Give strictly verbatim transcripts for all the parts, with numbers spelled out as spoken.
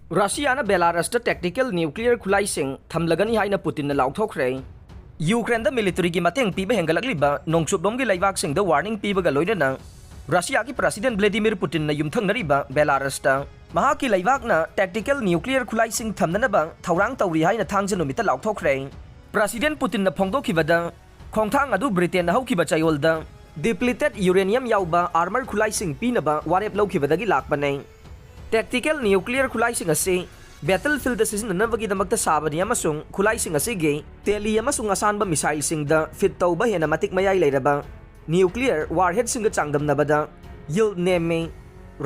ꯔꯁꯤꯌꯥꯅ ꯕꯦꯂꯥꯔꯁꯇ ꯇꯦꯛꯇꯤꯀꯦꯜ nuclear ꯈꯨꯠꯂꯥꯏꯁꯤꯡ ꯊꯝꯂꯒꯅꯤ ꯍꯥꯏꯅ ꯄꯨꯇꯤꯟꯅ ꯂꯥꯎꯊꯣꯛꯈ꯭ꯔꯦ꯫ ꯌꯨꯀ꯭ꯔꯦꯟꯗ ꯃꯤꯂꯤꯇꯔꯤꯒꯤ ꯃꯇꯦꯡ ꯄꯤꯕ ꯍꯦꯟꯒꯠꯂꯛꯂꯤꯕ ꯅꯣꯡꯆꯨꯞꯂꯣꯝꯒꯤ ꯂꯩꯕꯥꯛꯁꯤꯡꯗ ꯋꯥꯔꯅꯤꯡ ꯄꯤꯕꯒ ꯂꯣꯏꯅꯅ ꯔꯁꯤꯌꯥꯒꯤ ꯄ꯭ꯔꯁꯤꯗꯦꯟ ꯚ꯭ꯂꯦꯗꯤꯃꯤꯔ ꯄꯨꯇꯤꯟꯅ ꯌꯨꯝꯊꯪꯅꯔꯤꯕ ꯕꯦꯂꯥꯔꯁꯇ ꯃꯍꯥꯛꯀꯤ ꯂꯩꯕꯥꯛꯅ ꯇꯦꯛꯇꯤꯀꯦꯜ ꯅ꯭ꯌꯨꯀ꯭ꯂꯤꯌꯔ ꯈꯨꯠꯂꯥꯏꯁꯤꯡ ꯊꯝꯅꯅꯕ ꯊꯧꯔꯥꯡ ꯇꯧꯔꯤ ꯍꯥꯏꯅ ꯊꯥꯡꯖ ꯅꯨꯃꯤꯠꯇ ꯂꯥꯎꯊꯣꯛꯈ꯭ꯔꯦ꯫ ꯄ꯭ꯔꯁꯤꯗꯦꯟ ꯄꯨꯇꯤꯟꯅ ꯐꯣꯡꯗꯣꯛꯈꯤꯕꯗ, ꯈꯣꯡꯊꯥꯡ ꯑꯗꯨ ꯕ꯭ꯔꯤꯇꯦꯟꯅ ꯍꯧꯈꯤꯕ ꯆꯌꯣꯜꯗ depleted uranium ꯌꯥꯎꯕ ꯑꯥꯔꯃꯔ ꯈꯨꯠꯂꯥꯏꯁꯤꯡ ꯄꯤꯅꯕ ꯋꯥꯔꯦꯞ ꯂꯧꯈꯤꯕꯗꯒꯤ ꯂꯥꯛꯄꯅꯦ꯫ ꯇꯦꯛꯇꯤꯀꯦꯜ ꯅ꯭ꯌꯨꯀ꯭ꯂꯤꯌꯔ ꯈꯨꯠꯂꯥꯏꯁꯤꯡ ꯑꯁꯤ ꯕꯦꯇꯜꯐꯤꯜꯗ ꯁꯤꯖꯤꯟꯅꯅꯕꯒꯤꯗꯃꯛꯇ ꯁꯥꯕꯅꯤ ꯑꯃꯁꯨꯡ ꯈꯨꯠꯂꯥꯏꯁꯤꯡ ꯑꯁꯤꯒꯤ ꯇꯦꯜꯂꯤ ꯑꯃꯁꯨꯡ ꯑꯁꯥꯟꯕ ꯃꯤꯁꯥꯏꯜꯁꯤꯡꯗ ꯐꯤꯠ ꯇꯧꯕ ꯍꯦꯟꯅ ꯃꯇꯤꯛ ꯃꯌꯥꯏ ꯂꯩꯔꯕ ꯅ꯭ꯌꯨꯀ꯭ꯂꯤꯌꯔ ꯋꯥꯔꯍꯦꯗꯁꯤꯡꯒ ꯆꯥꯡꯗꯝꯅꯕꯗ ꯌꯤꯜꯗ ꯅꯦꯝꯃꯤ꯫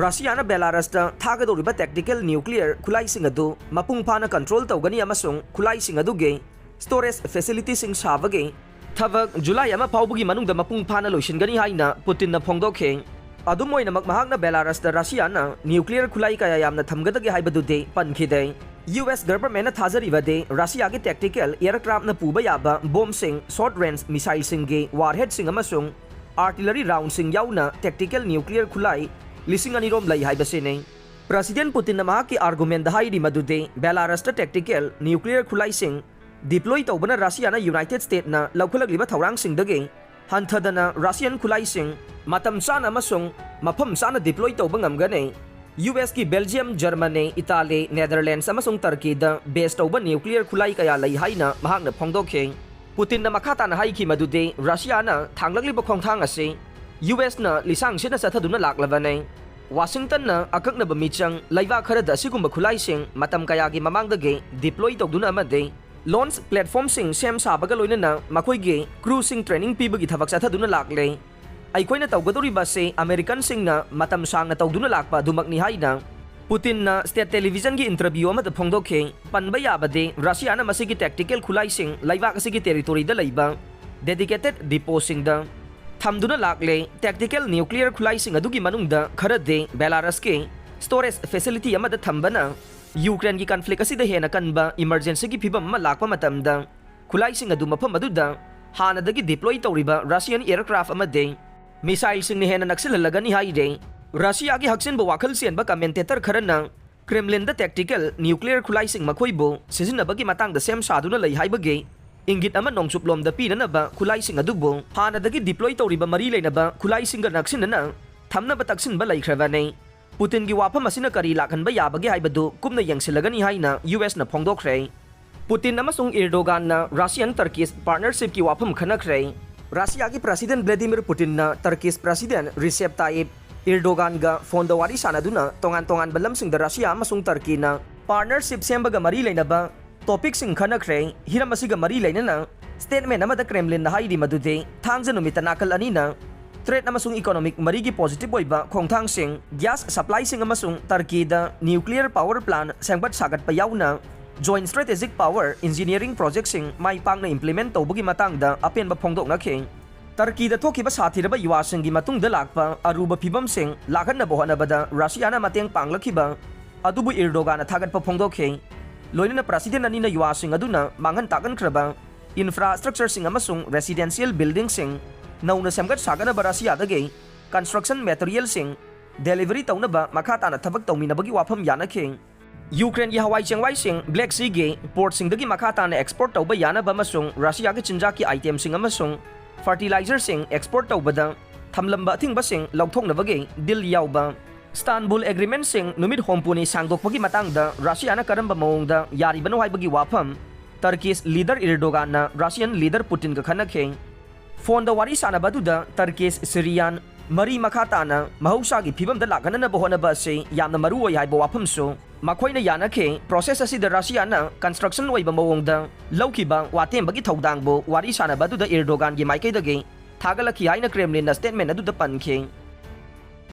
ꯔꯁꯤꯌꯥꯅ ꯕꯦꯂꯥꯔꯁꯇ ꯊꯥꯒꯗꯧꯔꯤꯕ ꯇꯦꯛꯇꯤꯀꯦꯜ ꯅ꯭ꯌꯨꯀ꯭ꯂꯤꯌꯔ ꯈꯨꯠꯂꯥꯏꯁꯤꯡ ꯑꯗꯨ ꯃꯄꯨꯡ ꯐꯥꯅ ꯀꯟꯇ꯭ꯔꯣꯜ ꯇꯧꯒꯅꯤ ꯑꯃꯁꯨꯡ ꯈꯨꯠꯂꯥꯏꯁꯤꯡ ꯑꯗꯨꯒꯤ ꯁ꯭ꯇꯣꯔꯦꯖ ꯐꯦꯁꯤꯂꯤꯇꯤꯁꯤꯡ ꯁꯥꯕꯒꯤ ꯊꯕꯛ ꯖꯨꯂꯥꯏ ꯑꯃ ꯐꯥꯎꯕꯒꯤ ꯃꯅꯨꯡꯗ ꯃꯄꯨꯡ ꯐꯥꯅ ꯂꯣꯏꯁꯤꯟꯒꯅꯤ ꯍꯥꯏꯅ ꯄꯨꯇꯤꯟꯅ ꯐꯣꯡꯗꯣꯛꯈꯤ꯫ ꯑꯗꯨꯝ ꯑꯣꯏꯅꯃꯛ, ꯃꯍꯥꯛꯅ ꯕꯦꯂꯥꯔꯁꯇ ꯔꯁꯤꯌꯥꯅ ꯅ꯭ꯌꯨꯀ꯭ꯂꯤꯌꯔ ꯈꯨꯠꯂꯥꯏ ꯀꯌꯥ ꯌꯥꯝꯅ ꯊꯝꯒꯗꯒꯦ ꯍꯥꯏꯕꯗꯨꯗꯤ ꯄꯟꯈꯤꯗꯦ꯫ ꯌꯨ ꯑꯦꯁ ꯒꯚꯔꯟꯃꯦꯟꯠꯅ ꯊꯥꯖꯔꯤꯕꯗꯤ ꯔꯁꯤꯌꯥꯒꯤ ꯇꯦꯛꯇꯤꯀꯦꯜ ꯑꯦꯌꯔꯀ꯭ꯔꯥꯐꯅ ꯄꯨꯕ ꯌꯥꯕ ꯕꯣꯝꯁꯤꯡ, ꯁꯣꯔꯠ ꯔꯦꯟꯖ ꯃꯤꯁꯥꯏꯜꯁꯤꯡꯒꯤ ꯋꯥꯔꯍꯦꯗꯁꯤꯡ ꯑꯃꯁꯨꯡ ꯑꯥꯔꯇꯤꯂꯔꯤ ꯔꯥꯎꯟꯗꯁꯤꯡ ꯌꯥꯎꯅ ꯇꯦꯛꯇꯤꯀꯦꯜ ꯅ꯭ꯌꯨꯀ꯭ꯂꯤꯌꯔ ꯈꯨꯠꯂꯥꯏ ꯂꯤꯁꯤꯡ ꯑꯅꯤ ꯔꯣꯝ ꯂꯩ ꯍꯥꯏꯕꯁꯤꯅꯤ꯫ ꯄ꯭ꯔꯁꯤꯗꯦꯟꯠ ꯄꯨꯇꯤꯟꯅ ꯃꯍꯥꯛꯀꯤ ꯑꯥꯔꯒꯨꯃꯦꯟꯗ ꯍꯥꯏꯔꯤ ꯃꯗꯨꯗꯤ ꯕꯦꯂꯥꯔꯁꯇ ꯇꯦꯛꯇꯤꯀꯦꯜ ꯅ꯭ꯌꯨꯀ꯭ꯂꯤꯌꯔ ꯈꯨꯠꯂꯥꯏꯁꯤꯡ ꯗꯤꯄ꯭ꯂꯣꯏ ꯇꯧꯕꯅ ꯔꯁꯤꯌꯥꯅ ꯌꯨꯅꯥꯏꯇꯦꯗ ꯁ꯭ꯇꯦꯠꯅ ꯂꯧꯈꯠꯂꯛꯂꯤꯕ ꯊꯧꯔꯥꯡꯁꯤꯡꯗꯒꯤ ꯍꯟꯊꯗꯅ ꯔꯁꯤꯌꯟ ꯈꯨꯠꯂꯥꯏꯁꯤꯡ ꯃꯇꯝ ꯆꯥꯅ ꯑꯃꯁꯨꯡ ꯃꯐꯝ ꯆꯥꯅ ꯗꯤꯄ꯭ꯂꯣꯏ ꯇꯧꯕ ꯉꯝꯒꯅꯤ꯫ ꯌꯨ ꯑꯦꯁꯀꯤ ꯕꯦꯜꯖꯤꯌꯝ, ꯖꯔꯃꯅꯤ, ꯏꯇꯥꯂꯤ, ꯅꯦꯗꯔꯂꯦꯟꯗꯁ ꯑꯃꯁꯨꯡ ꯇꯔꯀꯤꯗ ꯕꯦꯖ ꯇꯧꯕ ꯅ꯭ꯌꯨꯀ꯭ꯂꯤꯌꯔ ꯈꯨꯠꯂꯥꯏ ꯀꯌꯥ ꯂꯩ ꯍꯥꯏꯅ ꯃꯍꯥꯛꯅ ꯐꯣꯡꯗꯣꯛꯈꯤ꯫ ꯄꯨꯇꯤꯟꯅ ꯃꯈꯥ ꯇꯥꯅ ꯍꯥꯏꯈꯤ ꯃꯗꯨꯗꯤ ꯔꯁꯤꯌꯥꯅ ꯊꯥꯡꯂꯛꯂꯤꯕ ꯈꯣꯡꯊꯥꯡ ꯑꯁꯤ ꯌꯨ ꯑꯦꯁꯅ ꯂꯤꯁꯥꯡ ꯁꯤꯠꯅ ꯆꯠꯊꯗꯨꯅ ꯂꯥꯛꯂꯕꯅꯤ꯫ ꯋꯥꯁꯤꯡꯇꯟꯅ ꯑꯀꯛꯅꯕ ꯃꯤꯆꯪ ꯂꯩꯕꯥꯛ ꯈꯔꯗ ꯑꯁꯤꯒꯨꯝꯕ ꯈꯨꯠꯂꯥꯏꯁꯤꯡ ꯃꯇꯝ ꯀꯌꯥꯒꯤ ꯃꯃꯥꯡꯗꯒꯤ ꯗꯤꯄ꯭ꯂꯣꯏ ꯇꯧꯗꯨꯅ ꯑꯃꯗꯤ ꯂꯣꯟꯆ ꯄ꯭ꯂꯦꯠꯐꯣꯔꯝꯁꯤꯡ ꯁꯦꯝ ꯁꯥꯕꯒ ꯂꯣꯏꯅꯅ ꯃꯈꯣꯏꯒꯤ ꯀ꯭ꯔꯨꯁꯤꯡ ꯇ꯭ꯔꯦꯅꯤꯡ ꯄꯤꯕꯒꯤ ꯊꯕꯛ ꯆꯠꯊꯗꯨꯅ ꯂꯥꯛꯂꯦ꯫ ꯑꯩꯈꯣꯏꯅ ꯇꯧꯒꯗꯧꯔꯤꯕ ꯑꯁꯤ ꯑꯃꯦꯔꯤꯀꯟꯁꯤꯡꯅ ꯃꯇꯝ ꯁꯥꯡꯅ ꯇꯧꯗꯨꯅ ꯂꯥꯛꯄ ꯑꯗꯨꯃꯛꯅꯤ ꯍꯥꯏꯅ ꯄꯨꯇꯤꯟꯅ ꯁ꯭ꯇꯦꯠ ꯇꯦꯂꯤꯚꯤꯖꯟꯒꯤ ꯏꯟꯇꯔꯚ꯭ꯌꯨ ꯑꯃꯗ ꯐꯣꯡꯗꯣꯛꯈꯤ꯫ ꯄꯟꯕ ꯌꯥꯕꯗꯤ, ꯔꯁꯤꯌꯥꯅ ꯃꯁꯤꯒꯤ ꯇꯦꯛꯇꯤꯀꯦꯜ ꯈꯨꯠꯂꯥꯏꯁꯤꯡ ꯂꯩꯕꯥꯛ ꯑꯁꯤꯒꯤ ꯇꯦꯔꯤꯇꯣꯔꯤꯗ ꯂꯩꯕ ꯗꯦꯗꯤꯀꯦꯇꯦꯗ ꯗꯤꯄꯣꯁꯤꯡꯗ ꯊꯝꯗꯨꯅ ꯂꯥꯛꯂꯦ꯫ ꯇꯦꯛꯇꯤꯀꯦꯜ ꯅ꯭ꯌꯨꯀ꯭ꯂꯤꯌꯔ ꯈꯨꯠꯂꯥꯏꯁꯤꯡ ꯑꯗꯨꯒꯤ ꯃꯅꯨꯡꯗ ꯈꯔꯗꯤ ꯕꯦꯂꯥꯔꯁꯀꯤ ꯁ꯭ꯇꯣꯔꯦꯖ ꯐꯦꯁꯤꯂꯤꯇꯤ ꯑꯃꯗ ꯊꯝꯕꯅ ꯌꯨꯀ꯭ꯔꯦꯟꯒꯤ ꯀꯟꯐ꯭ꯂꯤꯛ ꯑꯁꯤꯗ ꯍꯦꯟꯅ ꯀꯟꯕ ꯏꯃꯔꯖꯦꯟꯁꯤꯒꯤ ꯐꯤꯚꯝ ꯑꯃ ꯂꯥꯛꯄ ꯃꯇꯝꯗ ꯈꯨꯠꯂꯥꯏꯁꯤꯡ ꯑꯗꯨ ꯃꯐꯝ ꯑꯗꯨꯗ ꯍꯥꯟꯅꯗꯒꯤ ꯗꯤꯄ꯭ꯂꯣꯏ ꯇꯧꯔꯤꯕ ꯔꯁꯤꯌꯟ ꯑꯦꯌꯔꯀ꯭ꯔꯥꯐ ꯑꯃꯗꯤ ꯃꯤꯁꯥꯏꯜꯁꯤꯡꯅ ꯍꯦꯟꯅ ꯅꯛꯁꯤꯜꯍꯜꯂꯒꯅꯤ ꯍꯥꯏꯔꯦ꯫ ꯔꯁꯤꯌꯥꯒꯤ ꯍꯛꯆꯤꯟꯕ ꯋꯥꯈꯜ ꯆꯦꯟꯕ ꯀꯃꯦꯟꯇꯦꯇꯔ ꯈꯔꯅ ꯀ꯭ꯔꯦꯝꯂꯤꯟꯗ ꯇꯦꯛꯇꯤꯀꯦꯜ ꯅ꯭ꯌꯨꯀ꯭ꯂꯤꯌꯔ ꯈꯨꯠꯂꯥꯏꯁꯤꯡ ꯃꯈꯣꯏꯕꯨ ꯁꯤꯖꯤꯟꯅꯕꯒꯤ ꯃꯇꯥꯡꯗ ꯁꯦꯝ ꯁꯥꯗꯨꯅ ꯂꯩ ꯍꯥꯏꯕꯒꯤ ꯏꯪꯒꯤꯠ ꯑꯃ ꯅꯣꯡꯆꯨꯞꯂꯣꯝꯗ ꯄꯤꯅꯅꯕ ꯈꯨꯠꯂꯥꯏꯁꯤꯡ ꯑꯗꯨꯕꯨ ꯍꯥꯟꯅꯗꯒꯤ ꯗꯤꯄ꯭ꯂꯣꯏ ꯇꯧꯔꯤꯕ ꯃꯔꯤ ꯂꯩꯅꯕ ꯈꯨꯠꯂꯥꯏꯁꯤꯡꯒ ꯅꯛꯁꯤꯟꯅꯅ ꯊꯝꯅꯕ ꯇꯛꯁꯤꯟꯕ ꯂꯩꯈ꯭ꯔꯕꯅꯤ꯫ ꯄꯨꯇꯤꯟꯒꯤ ꯋꯥꯐꯝ ꯑꯁꯤꯅ ꯀꯔꯤ ꯂꯥꯛꯍꯟꯕ ꯌꯥꯕꯒꯦ ꯍꯥꯏꯕꯗꯨ ꯀꯨꯞꯅ ꯌꯦꯡꯁꯤꯜꯂꯒꯅꯤ ꯍꯥꯏꯅ ꯌꯨ ꯑꯦꯁꯅ ꯐꯣꯡꯗꯣꯛꯈ꯭ꯔꯦ꯫ ꯄꯨꯇꯤꯟ ꯑꯃꯁꯨꯡ ꯏꯔꯗꯣꯒꯥꯟꯅ ꯔꯥꯁꯤꯌꯥꯟ ꯇꯔꯀꯤꯁ ꯄꯥꯔꯠꯅꯔꯁꯤꯞꯀꯤ ꯋꯥꯐꯝ ꯈꯟꯅꯈ꯭ꯔꯦ꯫ ꯔꯥꯁꯤꯌꯥꯒꯤ ꯄ꯭ꯔꯁꯤꯗꯦꯟ ꯚ꯭ꯂꯦꯗꯤꯃꯤꯔ ꯄꯨꯇꯤꯟꯅ ꯇꯔꯀꯤꯁ ꯄ꯭ꯔꯁꯤꯗꯦꯟ ꯔꯤꯁꯦꯞ ꯇꯥꯌꯤꯞ ꯏꯔꯗꯣꯒꯥꯟꯒ ꯐꯣꯟꯗ ꯋꯥꯔꯤ ꯁꯥꯟꯅꯗꯨꯅ ꯇꯣꯉꯥꯟ ꯇꯣꯉꯥꯟꯕ ꯂꯝꯁꯤꯡꯗ ꯔꯥꯁꯤꯌꯥ ꯑꯃꯁꯨꯡ ꯇꯔꯀꯤꯅ ꯄꯥꯔꯠꯅꯔꯁꯤꯞ ꯁꯦꯝꯕꯒ ꯃꯔꯤ ꯂꯩꯅꯕ ꯇꯣꯄꯤꯛꯁꯤꯡ ꯈꯟꯅꯈ꯭ꯔꯦ꯫ ꯍꯤꯔꯝ ꯑꯁꯤꯒ ꯃꯔꯤ ꯂꯩꯅꯅ ꯁ꯭ꯇꯦꯠꯃꯦꯟ ꯑꯃꯗ ꯀ꯭ꯔꯦꯝꯂꯤꯟꯅ ꯍꯥꯏꯔꯤ ꯃꯗꯨꯗꯤ ꯊꯥꯡꯖ ꯅꯨꯃꯤꯠꯇ ꯅꯥꯀꯜ ꯑꯅꯤꯅ ꯇ꯭ꯔꯦꯗ ꯑꯃꯁꯨꯡ ꯏꯀꯣꯅꯣꯃꯤꯛ ꯃꯔꯤꯒꯤ ꯄꯣꯖꯤꯇꯤꯚ ꯑꯣꯏꯕ ꯈꯣꯡꯊꯥꯡꯁꯤꯡ, ꯒ꯭ꯌꯥꯁ ꯁꯄ꯭ꯂꯥꯏꯁꯤꯡ ꯑꯃꯁꯨꯡ ꯇꯔꯀꯤꯗ ꯅ꯭ꯌꯨꯀ꯭ꯂꯤꯌꯔ ꯄꯥꯋꯔ ꯄ꯭ꯂꯥꯟꯠ ꯁꯦꯝꯒꯠ ꯁꯥꯒꯠꯄ ꯌꯥꯎꯅ ꯖꯣꯏꯟꯠ ꯁ꯭ꯇ꯭ꯔꯦꯇꯦꯖꯤꯛ ꯄꯥꯋꯔ ꯏꯟꯖꯤꯅꯤꯌꯔꯤꯡ ꯄ꯭ꯔꯣꯖꯦꯛꯁꯤꯡ ꯃꯥꯏ ꯄꯥꯛꯅ ꯏꯝꯄ꯭ꯂꯤꯃꯦꯟꯠ ꯇꯧꯕꯒꯤ ꯃꯇꯥꯡꯗ ꯑꯄꯦꯟꯕ ꯐꯣꯡꯗꯣꯛꯅꯈꯤ꯫ ꯇꯔꯀꯤꯗ ꯊꯣꯛꯈꯤꯕ ꯁꯥꯊꯤꯔꯕ ꯌꯨꯋꯥꯁꯤꯡꯒꯤ ꯃꯇꯨꯡꯗ ꯂꯥꯛꯄ ꯑꯔꯨꯕ ꯐꯤꯚꯝꯁꯤꯡ ꯂꯥꯛꯍꯟꯅꯕ ꯍꯣꯠꯅꯕꯗ ꯔꯁꯤꯌꯥꯅ ꯃꯇꯦꯡ ꯄꯥꯡꯂꯛꯈꯤꯕ ꯑꯗꯨꯕꯨ ꯏꯔꯗꯣꯒꯥꯟꯅ ꯊꯥꯒꯠꯄ ꯐꯣꯡꯗꯣꯛꯈꯤ꯫ ꯂꯣꯏꯅꯅ ꯄ꯭ꯔꯁꯤꯗꯦꯟ ꯑꯅꯤꯅ ꯌꯨꯋꯥꯁꯤꯡ ꯑꯗꯨꯅ ꯃꯥꯡꯍꯟ ꯇꯥꯛꯍꯟꯈ꯭ꯔꯕ ꯏꯟꯐ꯭ꯔꯥꯁ꯭ꯇ꯭ꯔꯛꯆꯔꯁꯤꯡ ꯑꯃꯁꯨꯡ ꯔꯦꯁꯤꯗꯦꯟꯁꯤꯌꯦꯜ ꯕꯤꯜꯗꯤꯡꯁꯤꯡ ꯅꯧꯅ ꯁꯦꯝꯒꯠ ꯁꯥꯒꯠꯅꯕ ꯔꯁꯤꯌꯥꯗꯒꯤ ꯀꯟꯁꯇ꯭ꯔꯛꯁꯟ ꯃꯦꯇꯔꯤꯌꯦꯜꯁꯤꯡ ꯗꯦꯂꯤꯚꯔꯤ ꯇꯧꯅꯕ ꯃꯈꯥ ꯇꯥꯅ ꯊꯕꯛ ꯇꯧꯃꯤꯟꯅꯕꯒꯤ ꯋꯥꯐꯝ ꯌꯥꯅꯈꯤ꯫ ꯌꯨꯀ꯭ꯔꯦꯟꯒꯤ ꯍꯋꯥꯏ ꯆꯦꯡꯋꯥꯏꯁꯤꯡ ꯕ꯭ꯂꯦꯛ ꯁꯤꯒꯤ ꯄꯣꯔꯠꯁꯤꯡꯗꯒꯤ ꯃꯈꯥ ꯇꯥꯅ ꯑꯦꯛꯁꯄꯣꯔꯠ ꯇꯧꯕ ꯌꯥꯅꯕ ꯑꯃꯁꯨꯡ ꯔꯁꯤꯌꯥꯒꯤ ꯆꯤꯟꯖꯥꯛꯀꯤ ꯑꯥꯏꯇꯦꯝꯁꯤꯡ ꯑꯃꯁꯨꯡ ꯐꯔꯇꯤꯂꯥꯏꯖꯔꯁꯤꯡ ꯑꯦꯛꯁꯄꯣꯔꯠ ꯇꯧꯕꯗ ꯊꯝꯂꯝꯕ ꯑꯊꯤꯡꯕꯁꯤꯡ ꯂꯧꯊꯣꯛꯅꯕꯒꯤ ꯗꯤꯜ ꯌꯥꯎꯕ ꯁ꯭ꯇꯥꯟꯕꯨꯜ ꯑꯦꯒ꯭ꯔꯤꯃꯦꯟꯠꯁꯤꯡ ꯅꯨꯃꯤꯠ ꯍꯨꯝꯐꯨꯅꯤ ꯁꯥꯡꯗꯣꯛꯄꯒꯤ ꯃꯇꯥꯡꯗ ꯔꯁꯤꯌꯥꯅ ꯀꯔꯝꯕ ꯃꯑꯣꯡꯗ ꯌꯥꯔꯤꯕꯅꯣ ꯍꯥꯏꯕꯒꯤ ꯋꯥꯐꯝ ꯇꯔꯀꯤꯁ ꯂꯤꯗꯔ ꯏꯔꯗꯣꯒꯥꯟꯅ ꯔꯁꯤꯌꯟ ꯂꯤꯗꯔ ꯄꯨꯇꯤꯟꯒ ꯈꯟꯅꯈꯤ꯫ ꯐꯣꯟꯗ ꯋꯥꯔꯤ ꯁꯥꯟꯅꯕ ꯑꯗꯨꯗ ꯇꯔꯀꯤꯁ, ꯁꯤꯔꯤꯌꯥꯟ ꯃꯔꯤ ꯃꯈꯥ ꯇꯥꯅ ꯃꯍꯧꯁꯥꯒꯤ ꯐꯤꯕꯝꯗ ꯂꯥꯛꯍꯟꯅꯕ ꯍꯣꯠꯅꯕ ꯑꯁꯤ ꯌꯥꯝꯅ ꯃꯔꯨ ꯑꯣꯏ ꯍꯥꯏꯕ ꯋꯥꯐꯝꯁꯨ ꯃꯈꯣꯏꯅ ꯌꯥꯅꯈꯤ꯫ ꯄ꯭ꯔꯣꯁꯦꯁ ꯑꯁꯤꯗ ꯔꯁꯤꯌꯥꯅ ꯀꯟꯁꯇ꯭ꯔꯛꯁꯟ ꯑꯣꯏꯕ ꯃꯑꯣꯡꯗ ꯂꯧꯈꯤꯕ ꯋꯥꯇꯦꯝꯕꯒꯤ ꯊꯧꯗꯥꯡꯕꯨ ꯋꯥꯔꯤ ꯁꯥꯟꯅꯕ ꯑꯗꯨꯗ ꯏꯔꯗꯣꯒꯥꯟꯒꯤ ꯃꯥꯏꯀꯩꯗꯒꯤ ꯊꯥꯒꯠꯂꯛꯈꯤ ꯍꯥꯏꯅ ꯀ꯭ꯔꯦꯝꯂꯤꯟꯅ ꯁ꯭ꯇꯦꯠꯃꯦꯟ ꯑꯗꯨꯗ ꯄꯟꯈꯤ꯫